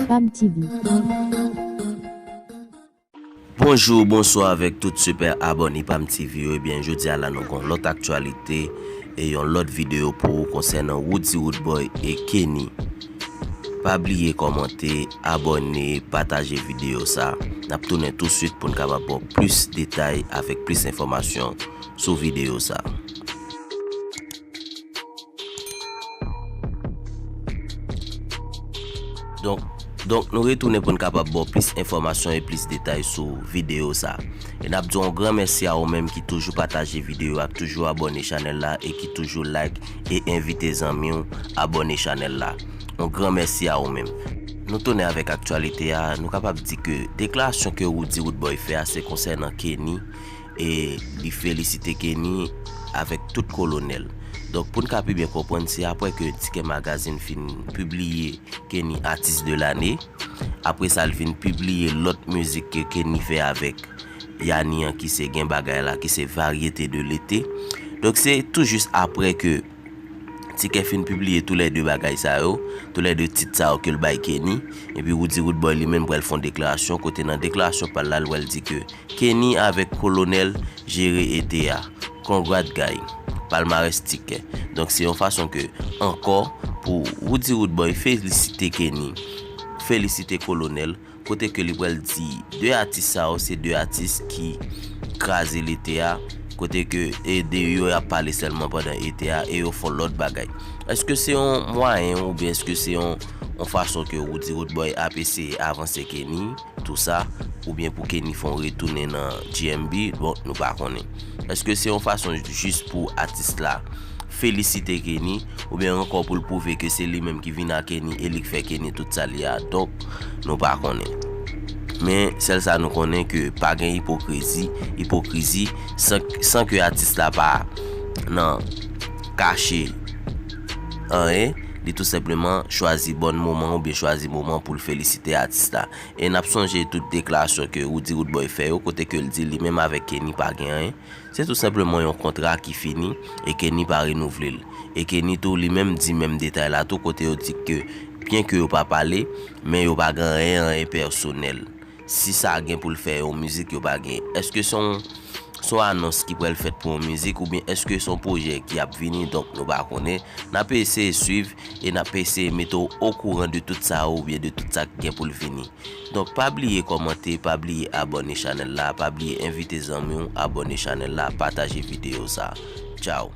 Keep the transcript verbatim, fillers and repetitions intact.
Pam T V. Bonjou, bonswa avèk tout sipè abòne Pam T V yo. Ebyen, jodi a la nou gon lòt aktyalite e yon lòt videyo pou ou konsènan Roody Roodboy e Kenny. Pa bliye kòmante, abòne, pataje videyo sa. N ap tounen touswit pou n kapab ba w plis detay avèk plis enfòmasyon sou videyo sa. Donk, donk nou retounen pou n kapab ba w plis enfòmasyon e plis detay sou videyo sa. E n ap di w yon gran mèsi a ou menm ki toujou pataje videyo a, ki toujou abòne chanèl la e ki toujou like e envite zanmi w abòne chanèl la. Yon gran mèsi a ou menm. Nou tounen avèk aktyalite a, nou kapab di ke deklarasyon ke Roody Roodboy fè a se konsènan Kenny e li felisite Kenny avèk tout kolonèl. Donk pou n ka pi byen konprann, se apre ke Ticket Magazine fin pibliye Kenny Atis de Lane, apre sa l vin pibliye lòt mizik ke Kenny fè avèk Yani an ki se Gen Bagay la, ki se Variété de l'été. Donk se tou jis apre ke Ticket fin pibliye toulède bagay sa yo, toulède tit sa yo ke l bay Kenny, epi Roody Roodboy li menm pral fè yon deklarasyon, kote nan deklarasyon pa l la, l pral di ke Kenny avèk Kolonèl jere ete a. Congrats guy. Palmarès Ticket. Donk se yon fason ke ankò pou Roody Roodboy felisite Kenny, felisite Kolonèl, kote ke li pral di de atis sa yo se de atis ki kraze lete a, kote ke e de yo ap pale sèlman pandan ete a e yo fè lòt bagay. Èske se yon mwayen oubyen èske se yon, yon fason ke Roody Roodboy ap eseye avanse Kenny, tou sa, oubyen pou Kenny fè yon retounen nan G M B? Bon, nou pa konnen. Èske se yon fason jis pou atis la felisite Kenny, oubyen ankò pou l pwouve ke se li menm ki vin a Kenny e li k fè Kenny tout sa li a? Donk, nou pa konnen. Men sèl sa nou konnen ke pa gen ipokrizi, ipokrizi san, san ke atis la pa nan kache anyen, li tou senpleman chwazi bon moman oubyen chwazi moman pou l felisite atis la. E n ap sonje tout deklarasyon ke Roody Roodboy fè yo, kote ke l di li menm avèk Kenny pa gen anyen. Se tou senpleman yon kontra ki fini e Kenny pa renouvle l. E Kenny tou li menm di menm detay la tou, kote yo di ke byen ke yo pa pale, men yo pa gen anyen, anyen pèsonèl. Si sa gen pou l fè yon mizik, yo pa gen. Èske se yon, se yon anons ki pral fèt pou yon mizik oubyen èske se yon pwojè ki ap vini? Donk nou pa konnen. N ap eseye swiv e n ap eseye mete w okouran de tout sa oubyen de tout sa ki gen pou l vini. Donk pa bliye kòmante, pa bliye abòne chanèl la, pa bliye envite zanmi w abòne chanèl la, pataje videyo sa. Tchao.